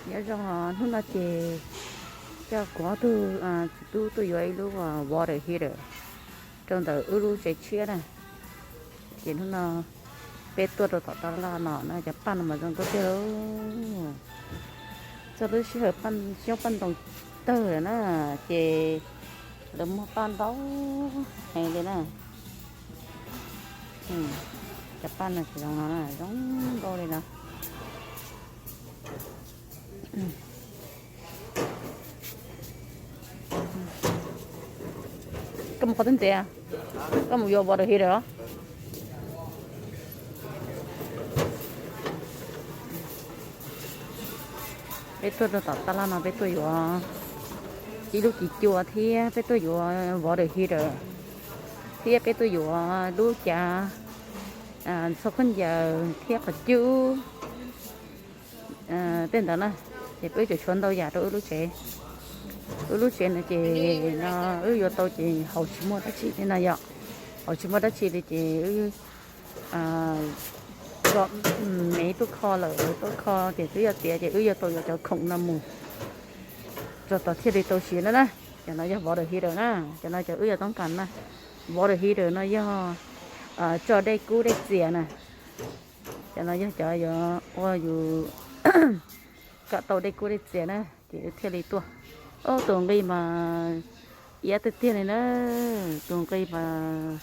Nyob zoo, hnub no ces coj kuv ob tug txiv tub tuaj yuav ib lub water heater rau ntawm wb lub tsev tshiab na. Ces hnub no peb tuaj rau tom taj laj no na, cov paj no mas zoo nkauj tiag lauj. Txog lub sij hawm xyoob paj ntoos tawg lawm na, ces lawv muag paj ntau heev li na. Cov paj no tsis zoo no na, zoo nkauj li no. Koj mus qhov twg ntev? Koj mus yuav water heater os. Peb tuaj rau tom taj laj no peb tuaj yuav ib lub kis cua thiab peb tuaj yuav water heater thiab peb tuaj yuav lub cav txhua khaub ncaws thiab qhov cub tej ntawd na. Ces peb tseem tshuav ntau yam rau wb lub tsev. Wb lub tsev no ces no wb yuav tau ces haus tsis muaj dab tsi li no yom. Haus tsis muaj dab tsi li ces wb kom me tuaj kho lawm, tuaj kho ces twb yog tiav ces wb yuav tau yuav cov khoom no mus txog tom thiaj li tau siav no na. Cov no yog water heater na, cov no cov wb yuav toob kas na. Water heater no yog tso dej kub dej txias na. Cov no yog cov yuav ua yus kom tau dej kub dej txias na, ces wb thiaj li tuaj. Ub, tus nqi mas iab tiag tiag li na, tus nqi mas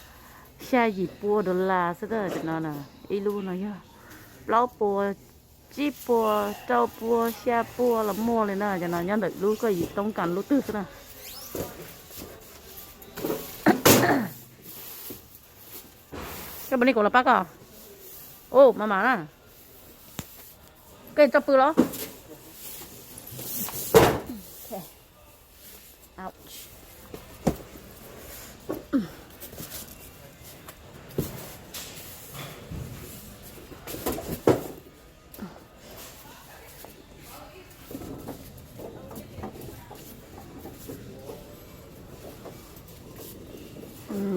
xya yim pua dollar xwb cov no na. Ib lub no yog plaub pua, tsib pua, rau pua, xya pua los muaj li na. Cov no nyob ntawm lub koj yim toob kas lub twg xwb na. Koj puas nij kuv los pab koj? Ub, mas mas na. Koj tso pw los?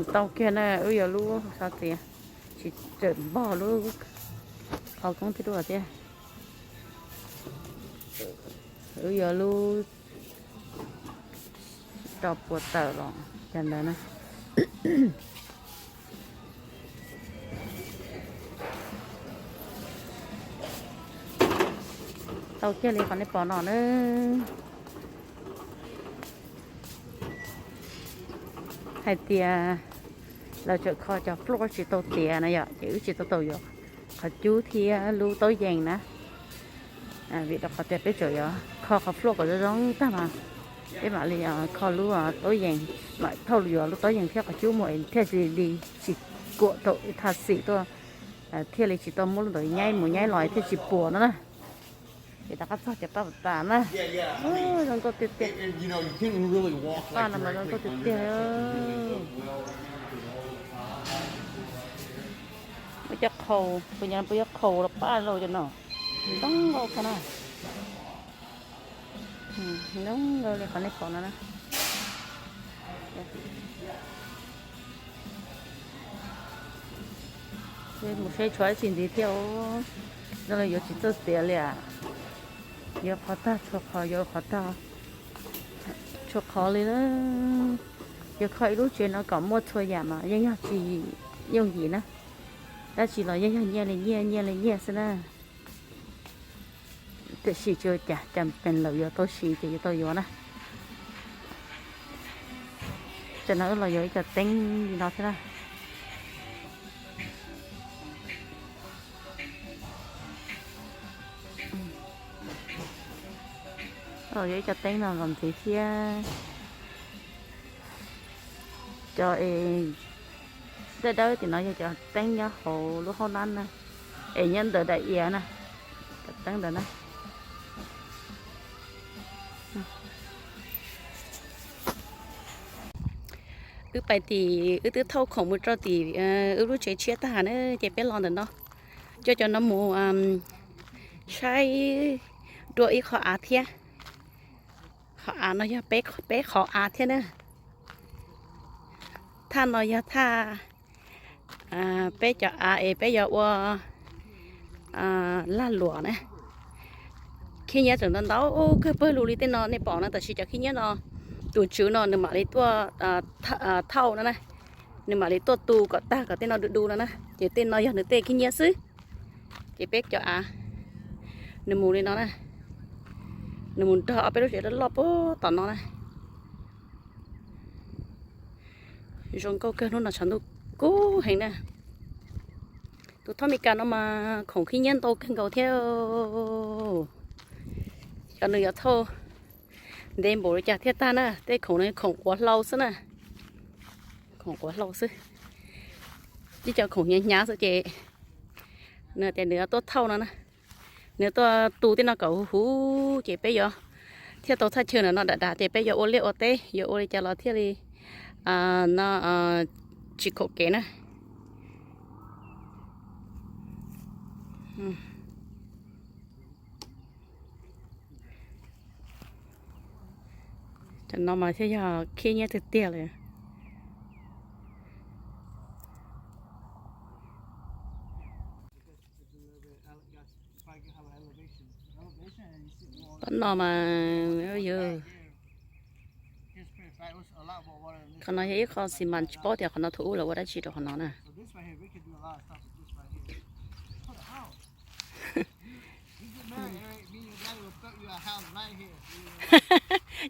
Tau kiag na, wb yuav lub xav tias tsis tseem npog lub qhov koob tib duaj thiab. Wb yuav lub rau puas tawm los cov ntawd na. Tau kiag li qhov nej pom no na. Hais tias lawv tseem kho cov floor tsis tau tiav na yom, ces wb tsis tau tau yuav qhov cub thiab lub taub yees na. Vim rau qhov tias peb tseem yuav kho qhov floor kom zoo zoo tag mas peb mam li kho lub taub yees, mam thauj yuav lub taub yees thiab qhov cub mus es thiaj li tsis kuam rau thaj xim tuaj, thiaj li tsis tau muab lub ntawd nyaib mus nyaib los thiaj tsis puas no na. Ces rov qab txog cov paj tas na. Zoo nkauj tiag tiag. Paj no mas zoo nkauj tiag tiag. Muab cov qhaus, kuv nyav puas yog qhaus los paj lauj cov no. Zoo nkauj kawg na. Zoo nkauj li qhov nej pom no na. Mus seb tshuav dab tsi ntxiv thiab. Zoo li yuav tsis txawj tiav li as. Yuav qhov tag tshuav qhov, yuav qhov tag tshuav qhov li na. Yuav kho ib lub tsev no kom muaj txhua yam mas yeej yog tsis yooj yim na. Dab tsi los yeej yog nyiaj li nyiaj, nyiaj li nyiaj xwb na. Tiam sis tsis ua cas, cas pees lawm yuav tau siv ces yuav tau yuav na. Tam no wb los yuav ib co teeb li no thiab na. Los yuav ib co teeb no los ntxiv thiab. Cov es dawb dawb tim no yog cov teeb nyob hauv lub haub nab na, es nyob ntawm daim iav na, cov teeb ntawd na. Wb pais tim, wb twb thauj khoom mus rau tim wb lub tsev tshiab tag na, ces peb los ntawm no, coj cov no mus saib dua ib qho av thiab. Qhov av no yog peb qhov av thiab na. Thaj no yog thaj peb cov av es peb yuav ua lag luam na. Khib nyiab tseem ntau ntau kawg pawg lug li tej no nej pom no, tab sis cov khib nyiab no tus tswv no nws mam li tuaj thauj no na, nws mam li tuaj tu kom tag kom tej no du du no na, ces tej no yog nws tej khib nyiab xwb. Ces peb cov av nws mus li no na, nws mus nrog ob peb lub tsev loj loj puag tom no na. Zoo nkauj kawg, hnub no tshav ntuj kub heev na. Tus thob Mes Kas no mas khoom khib nyiab ntau kawg nkaus thiab. Cov nws yuav thauj ntev npaum li cas thiaj tag na, tej khoom no khoom quav hlau xwb na. Khoom quav hlau xwb, ib co khoom hnyav hnyav xwb ces nws tias nws tuaj thauj no na. Nws tuaj tu tej no kom huv huv ces peb yuav thiaj tau thaj chaw no no dam dam ces peb yuav ua liaj ua teb, yuav ua li cas los thiaj li no tsis khaum kev na. Cov no mas thiaj yog khib nyiab tiag tiag lawm. Pab no mas yog, qhov no yog ib qho xi mas, tsis paub tias qhov no thaum ub lawv ua dab tsi rau qhov no na.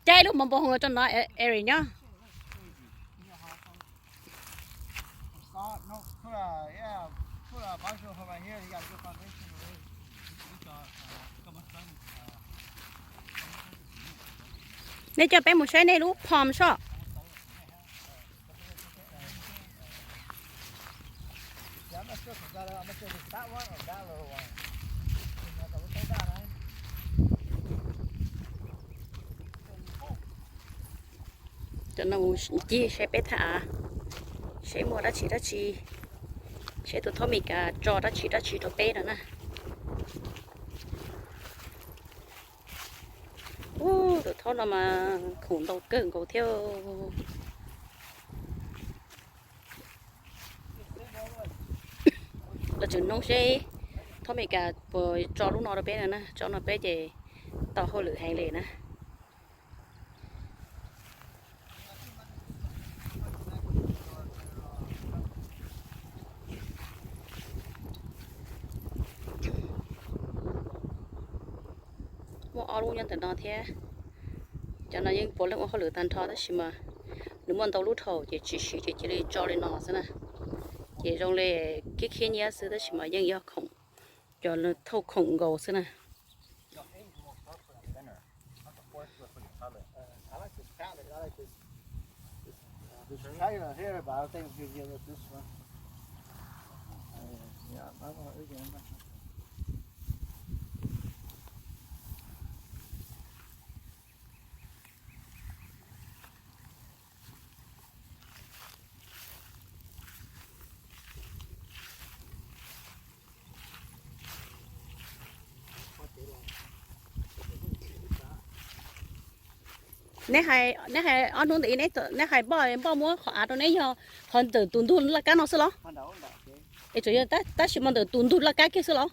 Caij ib lub mov npau hoom rau no, Eric nyob. Nej coj peb mus saib nej lub pond sob. Cov no mus ncig saib peb thaj av, saib muaj dab tsi dab tsi, saib tus thob Mes Kas tso dab tsi dab tsi rau peb no na. Ub, tus thob no mas khoom ntau kawg nkaus thiab. Los tseem noog seb thob Mes Kas puas tso lub no rau peb no na, tso no peb ces tau hauj lwm heev li na. Muaj ob lub nyob ntawm no thiab. Cov no yeej puav leej ua hauj lwm tag nrho tab sis mas nws muaj ntau lub dhau ces tsis siv ces cia li tso li no xwb na. Ces zoo li khib khib nyiab xwb tab sis mas yeej yog khoom, cov thauj khoom nkaus xwb na. Neb hais ob hnub ntawd neb hais npoj muab qhov av rau neb yog qhov ntawm tus ntug laj kab no xwb los? Es tsuas yog tab sis mas ntawm tus ntug laj kab kiag xwb los?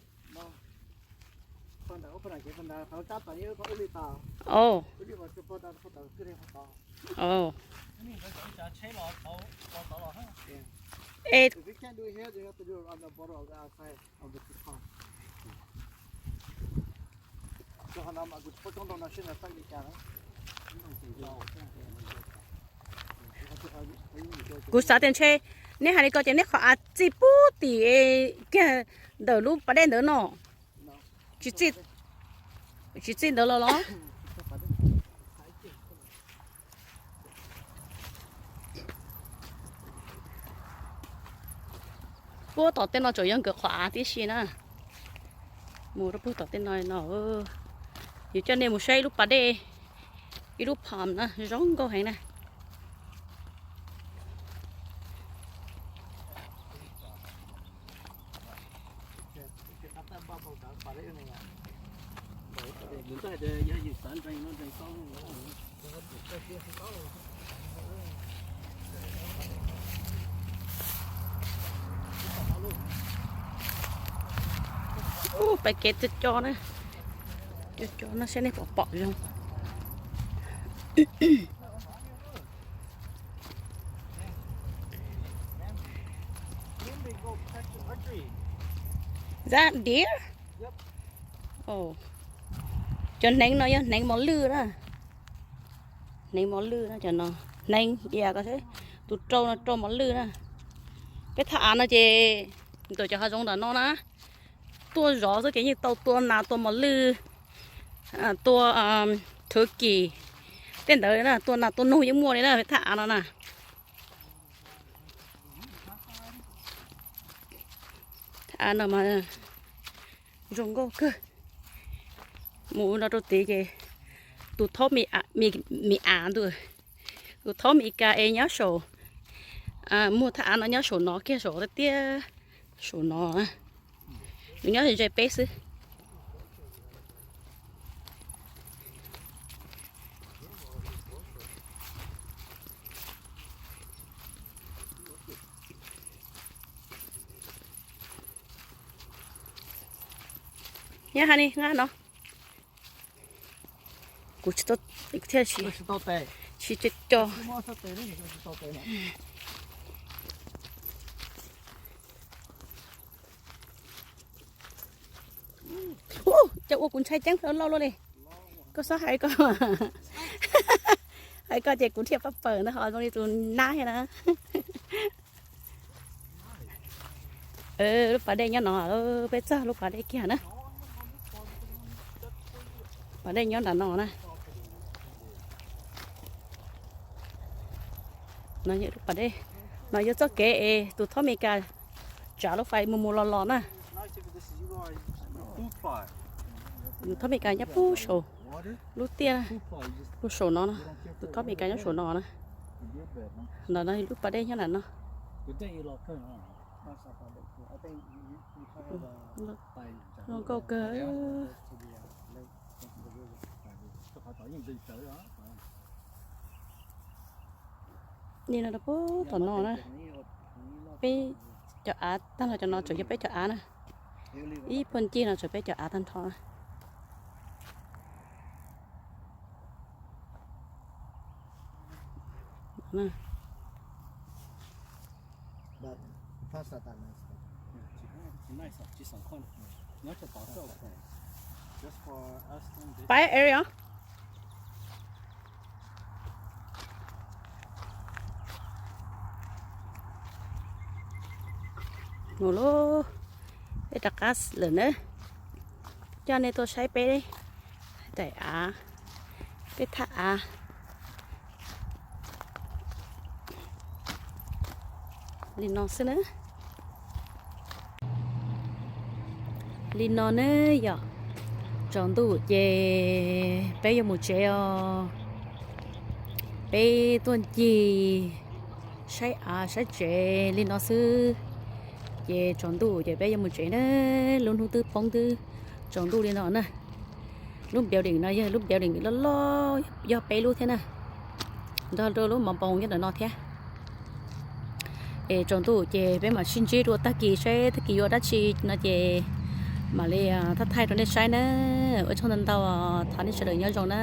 Kuv xav tias ntshe neb hais li ko ces neb qhov av txij pub tim kiag ntawm lub pas dej ntawd no. Tsis txij ntawd los los? Puag tom tej no tseem yog nkawd qhov av tib si na. Mus rau puag tom tej no no, yuav coj nej mus saib ib lub pas dej, ib lub pond na, zoo nkauj heev na. Ub, pais kev txawj co na. Cov, cov no saib nej pom pom zoo. That deer? Cov hneev no yog hneev mos lwj na. Hneev mos lwj na cov no. Hneev dias ko, tus rau no rau mos lwj na. Peb thaj av no ces ntawm cov hav zoov ntawm no na, tuaj zov xwb ces yeej tau tua nas tua mos lwj, tua thwv kis, tej ntawd na, tua nas tua noog yeej muaj li na peb thaj av no na. Thaj av no mas zoo nkauj kawg. Mus no rau tid ces tus thaub me av ntu, tus thaub Mes Kas es nyob saum, muaj thaj av no nyob saum no kiag, saum tiaj tiaj saum no. Nws nyob ze peb xwb. Nyob ha ni nqa no. Kuv tsis tau, thiaj tsis, tsis co co. Ua cas ua kuv ntshai ceeb lauj lauj li. Koj txhob hais koj, hais koj ces kuv thiaj pab pawg ntag, ho zoo li tus nab thiab na. Lub pas dej nyob no, peb txog lub pas dej kiag na. Pas dej nyob nram no na. No yog lub pas dej, no yog txoj kev es tus thaub Mes Kas tsav lub fais mus mus los los na. Tus thaub Mes Kas nyob puag saum lub tiaj, puag saum no, tus thaub Mes Kas nyob saum no na. Ntawm no lub pas dej nyob nram no. Zoo nkauj kawg. Li no rau puag tom no na, peb cov av tag nrho, cov no tseem yog peb cov av na. Ib puag ncig no tseem peb cov av tag nrho na. Pais area. Mus lauj, peb rov qab lawm na. Coj nej tuaj saib peb daim av, peb thaj av li no xwb na. Li no ne yom, tsaus ntuj ces peb yuav mus tsev os. Peb tuaj ncig saib av saib tsev li no xwb, ces tsaus ntuj ces peb yuav mus tsev na. Lub hnub twb poob twb tsaus ntuj li no na. Lub building no yog lub building loj loj, yog peb lub thiab na, nrog rau lub mos npoo nyob ntawm no thiab. Es tsaus ntuj ces peb mam sib ntsib dua tag kis saib tag kis yuav dab tsi no ces mam li thab thaij rau nej saib na. Ua tsaug ntau ntau, thov nej sawv daws nyob zoo na.